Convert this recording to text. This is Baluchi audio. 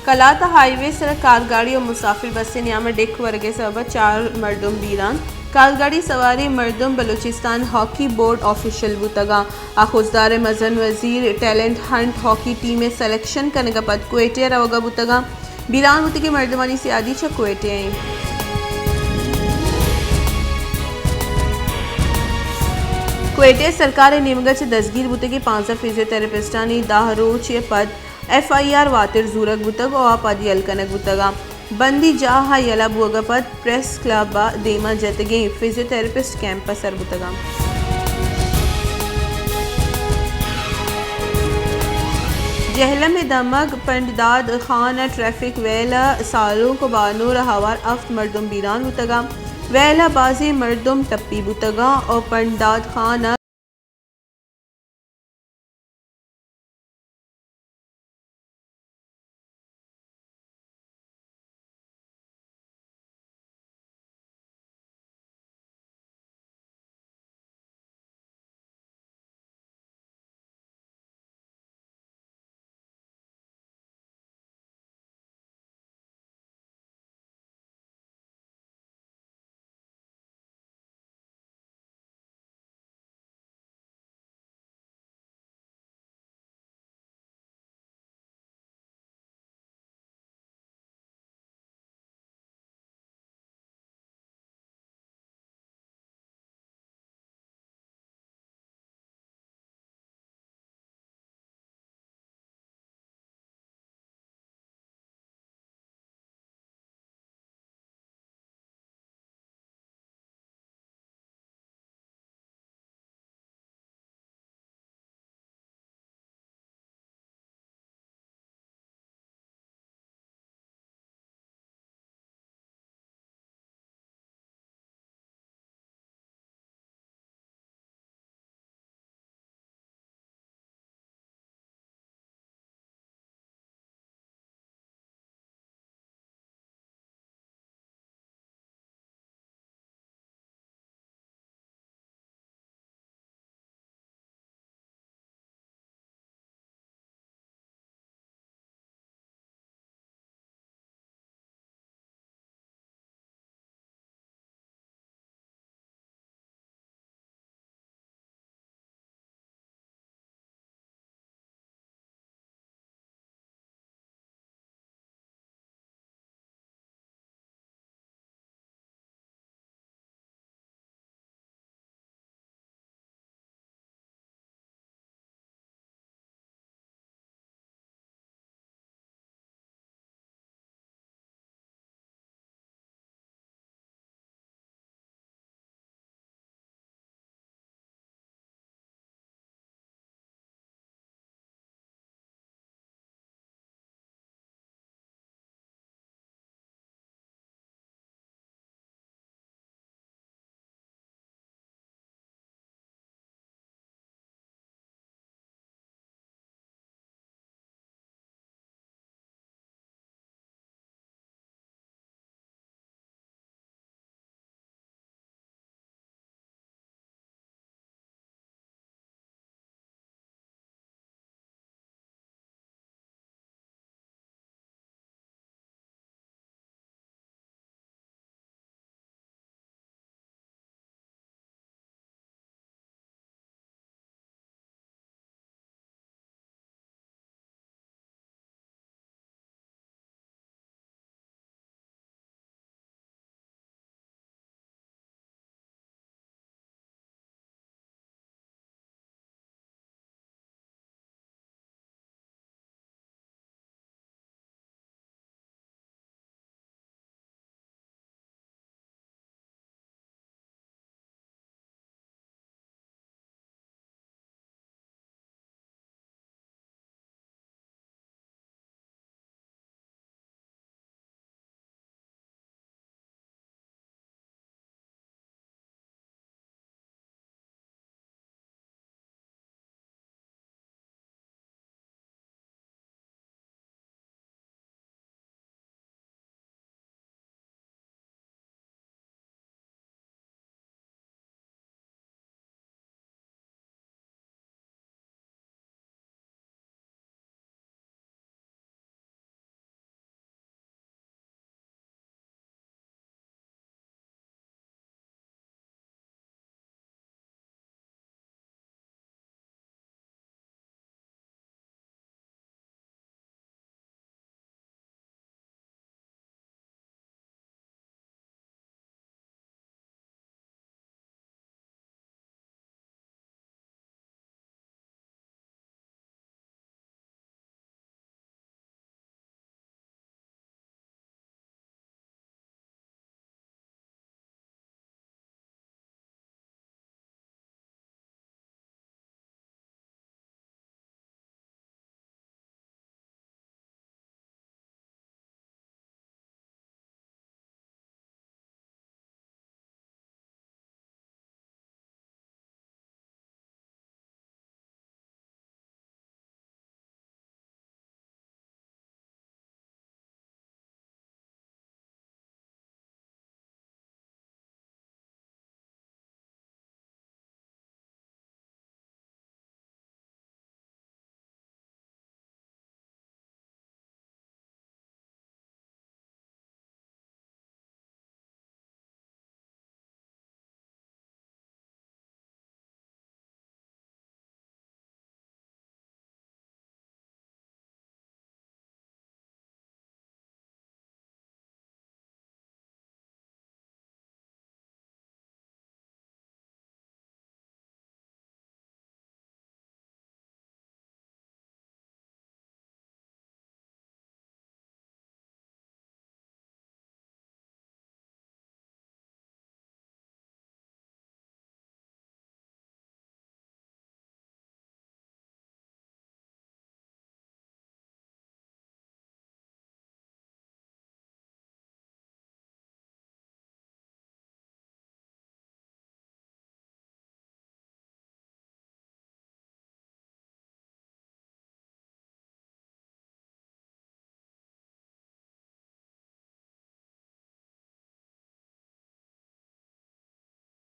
کلات ءَ ہائی وے سر ءَ کارگاڑی ءُ مسافر بس ءِ نیام ءَ ڈکھ ورگ ءِ سبب ءَ چار مردم بیران۔ کارگاڑی سواریں مردم بلوچستان ہاکی بورڈ آفیشل بوتگ اَں۔ آ خضدار ءِ مزن وزیر ٹیلنٹ ہنٹ ہاکی ٹیم ءِ سلیکشن کنگ ءَ پد کوئٹہ ءَ روگ ءَ بوتگ اَں۔ بیران بوتگیں مردمانی سیادی چہ کوئٹہ ءَ اِنت۔ کوئٹہ ءَ سرکار ءِ نیمگ ءَ چہ دزگیر بوتگیں پانزدہ فزیو تھراپسٹانی دہ روچ ءَ پد ایف آئی آر واتر زورگ بوتگ ءُ آ پد یل کنگ بوتگ اَں۔ بندی جاہ ءِ یلہ بوگ ءَ پد پریس کلب ءِ دیما جتگیں فزیو تھراپسٹ کیمپ ءَ سر بوتگ اَں۔ جہلم ءِ دمگ پنڈداد خان ءِ ٹریفک ویل ءَ سالونک ءُ بانور ءَ ہوار ہفت مردم بیران بوتگ اَں۔ ویل ءَ بازیں مردم ٹپی بوتگ اَں ءُ پنڈداد خان ءَ